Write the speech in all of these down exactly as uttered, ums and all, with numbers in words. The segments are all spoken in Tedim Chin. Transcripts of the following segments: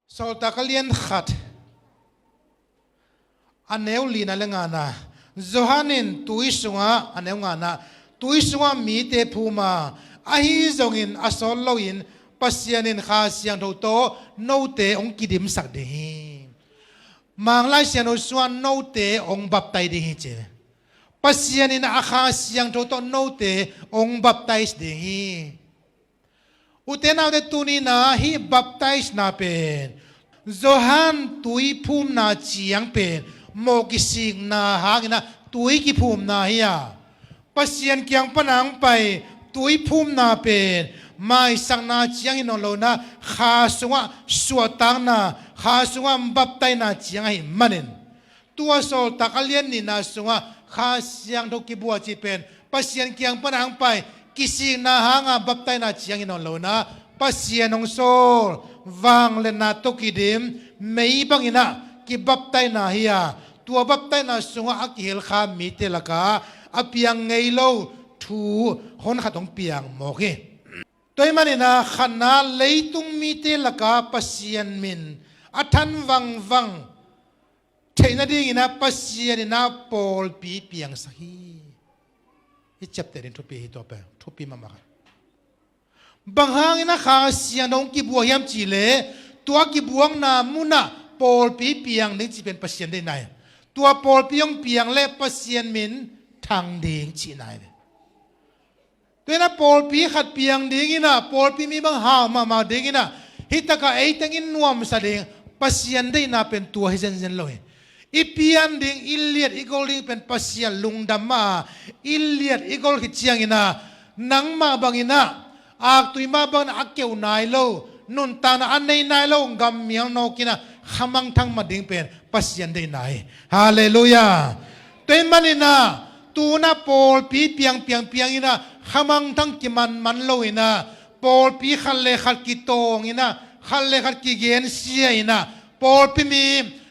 Sawltak a lian khat, a neu lina le ngana, Johan in tui sungah, a neu ngana, tui sungah mite phum a, ahi zongin a sawt loin Pasian in Kha Siangtho tawh note hong kidimsak ding hi. Manglai Siangtho sungah note hong baptai ding hi ci. Pasian in a Kha Siangtho tawh note hong baptais ding hi. Ute naute, tuni-in ah hih baptaisna pen Johan tui phumna ciang pen mawh kisikna hangin ah tui kiphumna hi a, Pasian kiang pan a hong pai tui phumna pen maisakna ciang hi nawn lo-in ah, Kha sungah suahtakna, Kha sungah baptaina ciang ahih manin, tua Sawltak a lian nihna sungah Kha Siangtho kibua cih pen Pasian kiang pan a hong pai kisikna hanga baptaina ciang hi nawn lo-in ah, Pasian hong sawl vangliatna tawh kidim mei bangin ah kibaptaina hi a, tua baptaina sungah a kihel kha mite lakah a piang ngei lo thu honkhat hong piang mawk hi. Tua ahih manin ah khatna, leitung mite lakah Pasian min a than vangvang theih nadingin ah Pasian in ah pawlpi piangsak hi. I ciapteh ding thupi hi tua pen, thupi mahmah khat. Bang hangin ah Kha Siangtho hong kibua hiam cih leh, tua kibuakna munah pawlpi piang ding cih pen Pasian deihna hi. Tua pawlpi hong piang leh Pasian min thang ding cihna hi ve. Tua-in ah pawlpi khat piang dingin ah, pawlpi mi bang hau mahmah dingin ah, hih takah ei tengin nuamsa ding Pasian deihna pen tua hi zenzen lo hi. I pian ding, i liat i gol ding pen Pasian lungdam mah a, i liat i gol khit ciangin ah, nangmah bangin ah, aktui mah bangin ah a keuh nai lo, nuntakna a nei nai lo gammial nawkin ah khamangthang man ding pen Pasian deihna hi. Halleluiah. Tua ahih manin ah, tu-in ah pawlpi piang piang piangin ah khamangthang kiman man lo-in ah, pawlpi khat le khat kitawng in ah, khat le khat kigensia in ah, pawlpi mi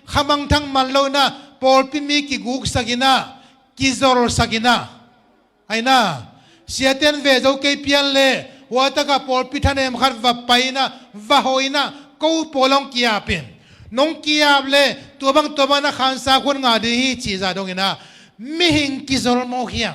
khamangthang man lo-in ah, pawlpi mi kiguksak in ah, kizolsak in ah, ahi na, siate in ve zo kei pian leh, hua takah pawlpi thanem khat va pai in ah, va hawh in ah, ko pawl hong ki-ap in, nong ki-ap leh tua bang tua bang na khansa khuan ngah ding hi cih zah dongin ah, mihing kizol mawk hi a.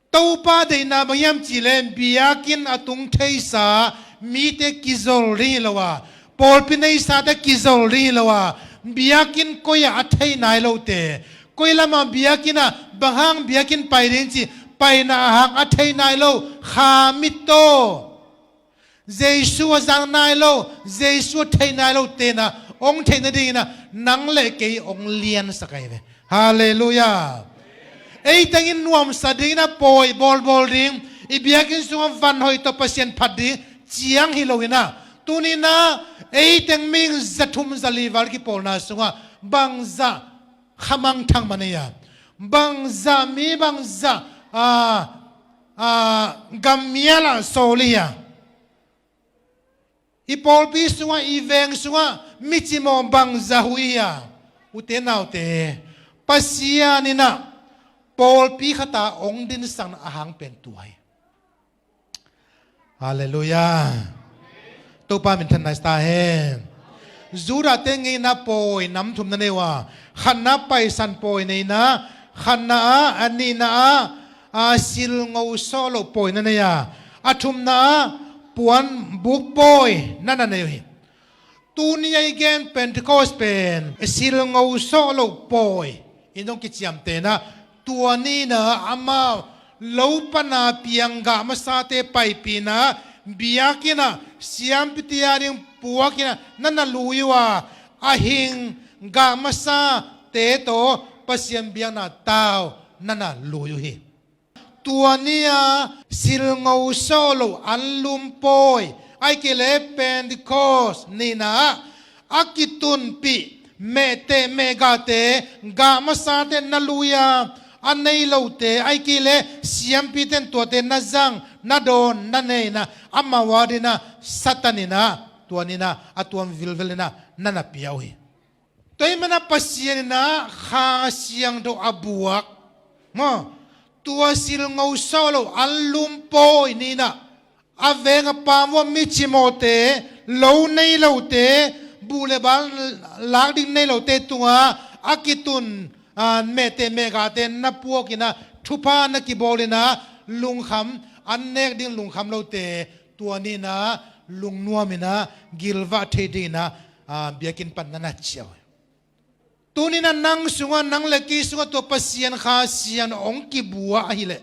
Topa deihna bang hiam cih leh, biakinn a tung theisa mite kizol ding hi lo a, pawlpi neisate kizol ding hi lo a, biakinn koi ah a thei nai lote, koi lamah biakinn ah, bang hang biakinn pai ding cih, paina a hang a thei nai lo kha mit tawh, Jesu a zak nai lo, Jesu a thei nai lote in ah hong theih nadingin ah nang le kei hong liansak ahi ve. Halleluiah. Ei tengin nuamsa dingin ah pawi bawlbawl ding, i biakinn sungah van hoih tawh Pasian phat ding ciang hi lo-in ah, tuni-in ah ei teng mihing za thum za li val kipawlna sungah bangzah khamangthang man hi a, bangzah mi, bangzah, a, a, gammial ah sawl hi a, i pawlpi sungah, i veng sungah mi cimawh bangzah huih hi a. Ute naute, Pasian in ah pawlpi khat a hong dinsakna a hang pen tua hi. Halleluiah. Topa minthanna i ta hen. Judah-te ngeina pawi nam thum na nei uh a, khatna paisan pawi neina, khatna ah, a nihna ah, a silngo sawh loh pawi na nei a, a thumna ah puanbuk pawi na na nei uh hi. Tuni a i gen Pentecost pen silngo sawh loh pawi in hong kiciamteh in ah, tua ni-in ah amau lo pana piang gah masate paipih in ah, biakinn ah siampite ading puak in ah na na lui uh a, a hing gah masate tawh Pasian biakna tau na na lui uh hi. Tua ni-a silngo sawh loh anlum pawi, ahih kei leh Pentecost nihna ah a kitunpih mehteh mehgahte, gah masate na lui a, a nei lote, ahih kei leh siampite in tuate na zang, na dawn, na nei in ah, amau adingin ah Satan in ah tua ni-in ah a tuam vilvel in ah na na pia uh hi. Tua ahih manin ah Pasian in ah Kha Siangtho a buak, maw, tua silngo sawh loh anlum pawi ni-in ah a veng a paam uah mi cimawhte, lo nei lote, buh le bal lak ding nei lote tungah a kitun, a, mehteh mehgahte na puakin ah, thupha na kibawlin ah, lungkham, an nek ding lungkham lote tua ni-in ah lungnuamin ah gilvah thei dingin ah, a, biakinn pan na na ciah uh hi. Tuni-in ah nang sungah, nang le kei sungah tua Pasian Kha Siangtho hong kibuak ahih leh,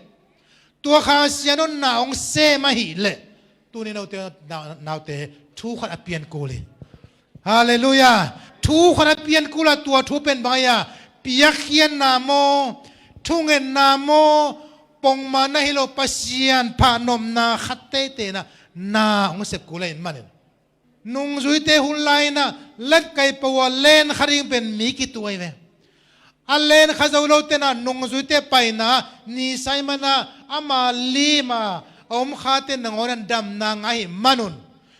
tua Kha Siangtho na hong sem ahih leh, tuni-in ah ute, na, naute, thu khat a pian kul hi. Halleluiah. Thu khat a pian kul a, tua thu pen bang hiam? Piakkhiatna maw, thungetna maw, pongmawkna hi lo, Pasian phatnopna khat teitei na, na hong sep kul ahih manin. Nungzuite hun lai-in ah, let kai pah uh a, len kha ding pen mi kituak hi ve. A len kha zo lote in ah, nungzuite paina, ni sai man ah, ama lim a, a om khate nangawn in ah damna ngah ahih manun,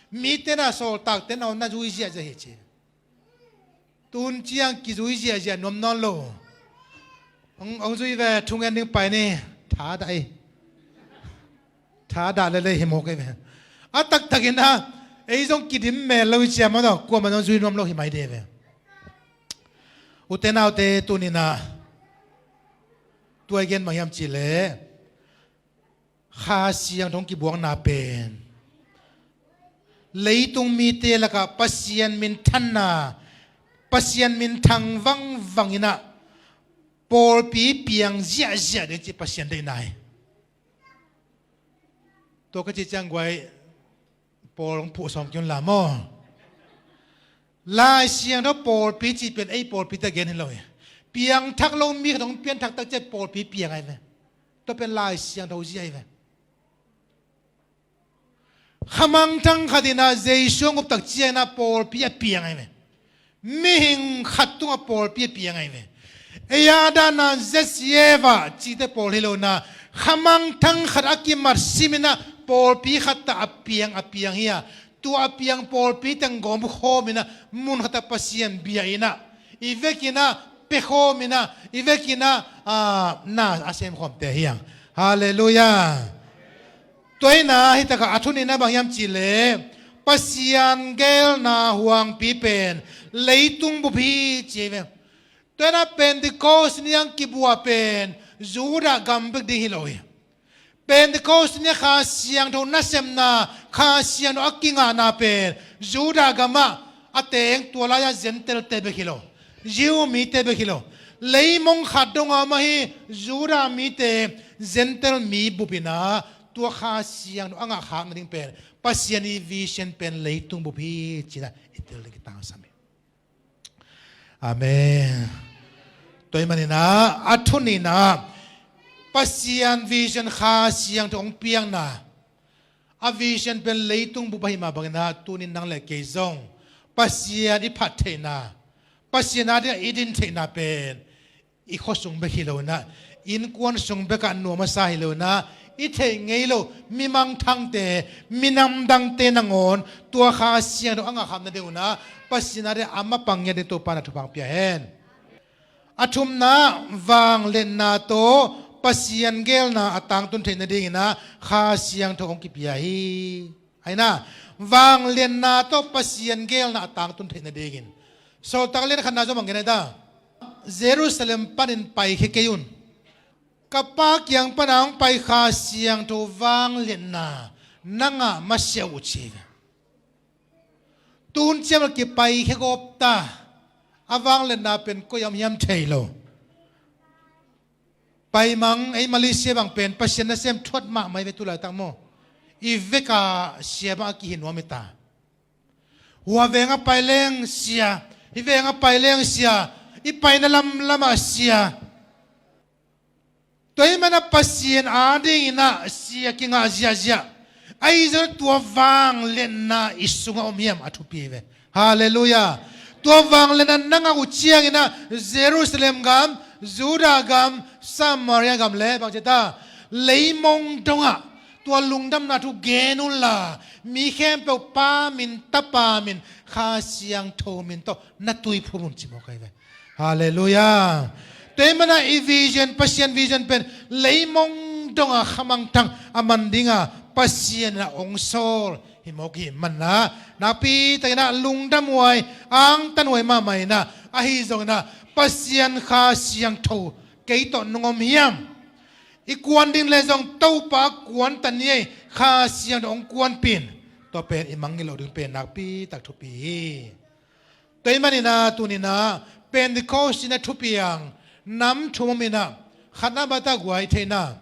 mite in ah, sawltakte nangawn in ah zui ziahziah hi ci. Tun ciang kizui ziahziah nuam nawn lo. Hong, hong zui ve, thungen ding pai ni. Tha dah ei. Tha dah lel ei hi mawk ei ve. A taktakin ah, ei zong kidim mel lo hi ci a maw, kuamah zong zui nuam lo hi mai de ve. Ute naute, tuni-in ah tua i gen bang hiam cih leh, Kha Siangtho hong kibuakna pen leitung mite lakah Pasian minthanna, Pasian minthang vangvangin ah pawlpi piang ziahziah ding cih Pasian deihna hi. Tua ka cih ciang guai, pawl hong phuh sawm kei un la maw. Lai Siangtho pawlpi cih pen ei pawlpite gen hi lo hi. Piangthak lo mi khat hong pianthak tak ciang pawlpi piang ahi ve. Tua pen Lai Siangtho zia ahi ve. Khamangthang khat in ah Jesu hong up tak ciangin ah pawlpi a piang ahi ve. Mihing khat tungah pawlpi a piang ahi ve. Ei a dahna Jesse Eva cihte pawl hi lo-in ah, khamangthang khat a kimat simin ah pawlpi khat tawh a piang, a piang hi a, tua a piang pawlpi teng gawm khawmin ah, mun khat ah Pasian bia-in ah, i vekin ah pia khawmin ah, i vekin ah, a, na a sem khawmte hi hang. Halleluiah. Tua hi-in ah, hi takah a thu nihna bang hiam cih leh, Pasian geelna huangpi pen leitung bup hi ci hi ve. Tua hi-in ah Pentecost ni-a hong kibuak pen Judah gam bek ding hi lo hi. Pentecost ni-a Kha Siangtho nasepna, Kha Siangtho a kingahna pen Judah gamah a teng, tua lai-a Gentile-te bek hi lo, Jew mite bek hi lo, leimong khat dong a om ahi Judah mite, Gentile mi bupin ah tua Kha Siangtho a ngahkhakna ding pen Pasian' vision pen leitung bup hi ci-in ah i tel ding kitangsam hi. Amen. Tua ahih manin ah, a thu nihna, Pasian' vision, Kha Siangtho hong piakna, a vision pen leitung bup ahih mah bangin ah, tuni-in nang le kei zong Pasian i phat theihna, Pasian adingin i din theihna pen i khuasung bek hi lo-in ah, innkuan sung bekah nuam a sa hi lo-in ah, i theih ngei lo mi mangthangte, minam dangte nangawn tua Kha Siangtho a ngahkhakna ding un ah Pasian adingin a mapang ngiat dingin Topa'n thupha hong pia hen. A thumna, vangliatna tawh Pasian' geelna a tangtun theih nadingin ah Kha Siangtho hong kipia hi. Ahi na, vangliatna tawh Pasian' geelna a tangtun theih nadingin Sawltak Lian khatna zong bang gen ahi ta? Jerusalem panin paikhia kei un. Ka Pa kiang pan a hong pai Kha Siangtho vangliatna na ngah masiah uh ci hi ve. Tun ciang bel kipaikhia gawp ta. A vangliatna pen koi-ah om hiam thei lo. Paimang, ei Malaysia bang pen Pasian nasem thuat mahmah hi ve, tu laitak maw. I vek a sia bang a kihi nuam hi ta. Hua veng ah pai leng sia, hih veng ah pai leng sia, i paina lamlam ah sia. Tua ahih manin ah Pasian adingin ah sia kingah ziahziah. Ahi zongin tua vangliatna i sungah om hiam, a thupi hi ve. Halleluiah. Tua vangliatna na ngah uh ciangin ah Jerusalem gam, Judah gam, Samaria gam le bang ci ta, leimong dongah tua lungdamna thu gen unla, mi khempeuh Pa min, Tapa min, Kha Siangtho min tawh na tuiphum un ci mawk ahi ve. Halleluiah. Tua ahih manin ah i vision, Pasian' vision pen leimong dongah khamangthang a man dingin Pasian in ah hong sawl hi mawk hi. Manna nakpi takin ah lungdam huai, angtan huai mahmah in ah, ahi zongin ah Pasian Kha Siangtho kei tawh nong om hiam? I kuan ding le zong Topa kuan ta ni ei, Kha Siangtho hong kuanpih in. Tua pen i mangngilh loh ding pen nakpi tak thupi hi. Tua ahih manin ah tuni-in ah Pentecost ni-in ah thupiang nam thum om in ah, khatna bang tak guai theihna.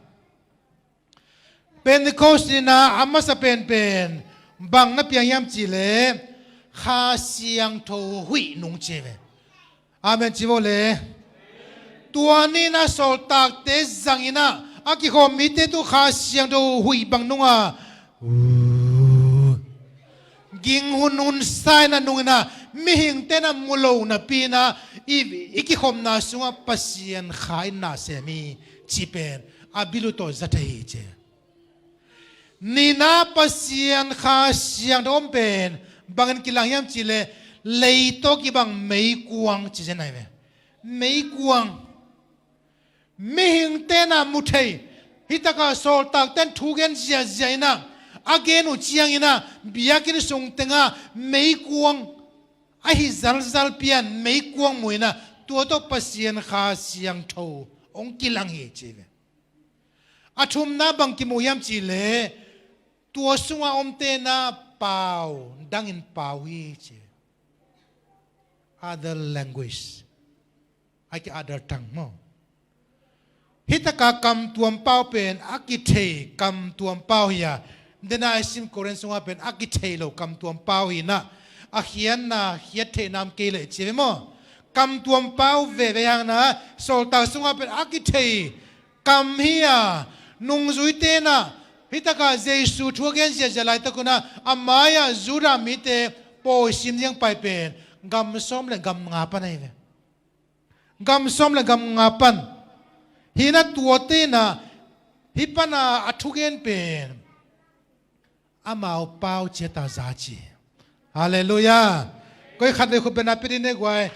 Pentecost ni-in ah a masa penpen bang na piang hiam cih leh Kha Siangtho huih nung ci hi ve. Amen ci vo le. Tua ni-in ah sawltakte zangin ah a kikhawm mite tungah Kha Siangtho huih bang nung a, ging hun hun sa in ah nung in ah, mihingte in ah mu lo napi-in ah i, i kikhopna sungah Pasian Kha in na sem hi cih pen a bil uh tawh za thei hi ci. Ni-in ah Pasian Kha Siangtho om pen bangin kilang hiam cih leh, lei tawh kibang meikuang ci zen ahi ve. Meikuang. Mihingte in ah mu thei, hih takah sawltakte in thu gen ziahziah in ah, a gen uh ciangin ah biakinn sung tengah meikuang, ahi zalzal pian meikuang mu in ah, tua tawh Pasian Kha Siangtho hong kilang hi ci ve. A thumna bang kimu hiam cih leh, tua sungah omte in ah pau dangin pau hi ci. Other language. Ai ki other tongue maw. Hih takah kamtuam pau pen a kithei kamtuam pau hi a, dena i sim Korin sungah pen a kithei lo kamtuam pau hi in ah, a khiatna khiat theih nam kei leh ci ve maw. Kamtuam pau veve hang in ah, sawltak sungah pen a kithei kam hi a, nungzuite in ah hih takah Jesu thu a gen ziahziah laitak un ah, a mai-ah Judah mite pawi sim ding pai pen gam sawm le gam nga pan ahi ve. Gam sawm le gam nga pan. Hi in ah tuate in ah hih pan a a thugen pen amau pau ciat a za ci. Halleluiah. Koi khat vei khut beng na pia dih ni guai.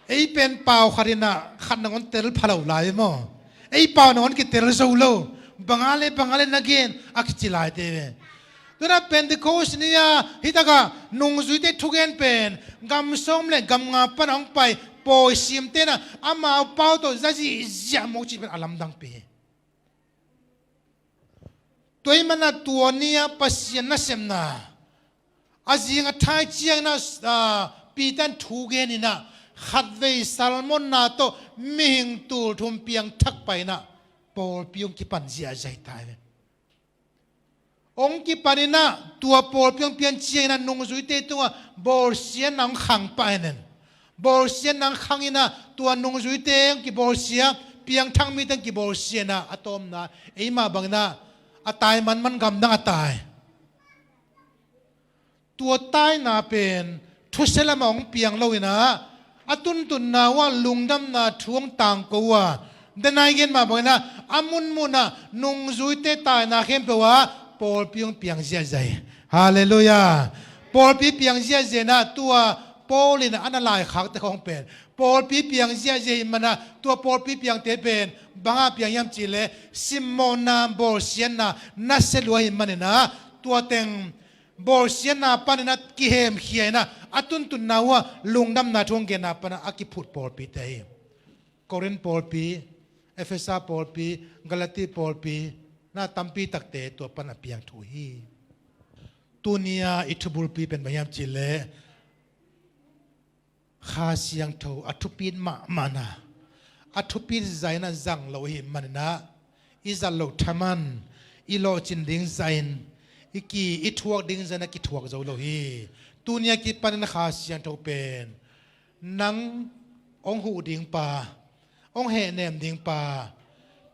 Ei pen pau khat in ah khat nangawn tel pha lo lai maw. Ei pau nangawn kitel zo lo. Bang a le bang a le na gen a kici laite ve. Tu-in ah Pentecost ni-a hih takah nungzuite thugen pen gam sawm le gam nga pan a hong pai pawi simte in ah amau pau tawh za zihziah mawk cih pen a lamdangpi hi. Tua ahih manin ah tua ni-a Pasian nasepna a zing a thai ciangin ah, ah, Peter in thu gen in ah khatvei sermon-na tawh mihing tulthum piangthak pai in ah pawlpi hong kipan ziahziah hi ta hi ve. Hong kipan in ah tua pawlpi hong pian ciangin ah nungzuite tungah bawlsiatna hong khang pah hi nen. Bawlsiatna hong khang in ah tua nungzuite hong kibawlsia, piangthak mite hong kibawlsia in ah a tawpna, eimah bangin ah a tai manman gamdang a tai. Tua taina pen thusia lamah hong piang lo in ah, a tuntunna uh ah lungdamna thu hong tangko uh a, denai gen mah bangin ah a munmun ah nungzuite taina khempeuh ah pawlpi hong piang ziahziah hi. Halleluiah. Pawlpi piang ziahziah in ah tua Paul in ah a na laikhakte khawng pen pawlpi piang ziahziah ahih manin ah tua pawlpi piangte pen bang a piang hiam cih leh simmawhna, bawlsiatna nasia lua ahih manin ah tua teng bawlsiatna panin ah kihemkhia in ah a tuntunna uh ah lungdamna thu hong genna panin ah a kiphut pawlpite hi. Korin pawlpi, Efesa pawlpi, Galati pawlpi, na tampi takte tua pan a piang thu hi. Tuni-a i thubulpi pen bang hiam cih leh Kha Siangtho a thupit mahmahna, a thupit zah in ah zang lo ahih manin ah i zat loh thaman, i lawhcin ding zah in, i ki, i thuak ding zah in a kithuak zo lo hi. Tuni-a kipanin Kha Siangtho pen nang hong huh ding pa, hong hehnem ding pa,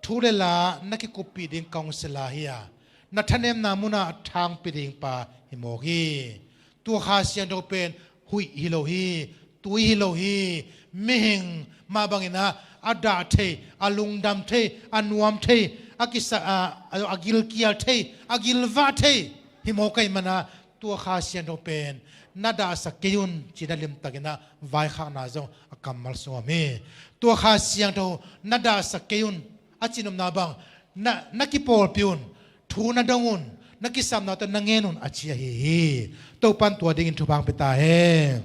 thu le la na kikuppih ding counsellor hi a, na thanemna munah thangpi ding pa hi mawk hi. Tua Kha Siangtho pen huih hi lo hi, tui hi lo hi. Mihing mah bangin ah a dah thei, a lungdam thei, a nuam thei, a kisa, a, a, a gilkial thei, a gilvah thei hi mawk ahih manin ah tua Kha Siangtho pen na dahsak kei un ci-in ah limtakin ah vaikhakna zong a kammal sungah om hi. Tua Kha Siangtho na dahsak kei un, A cinopna bang, na, na kipawlpih un, thu na dong un, na kisapna tawh na ngen un a ci ahi hi. Topan tua dingin thupha hong pia ta hen.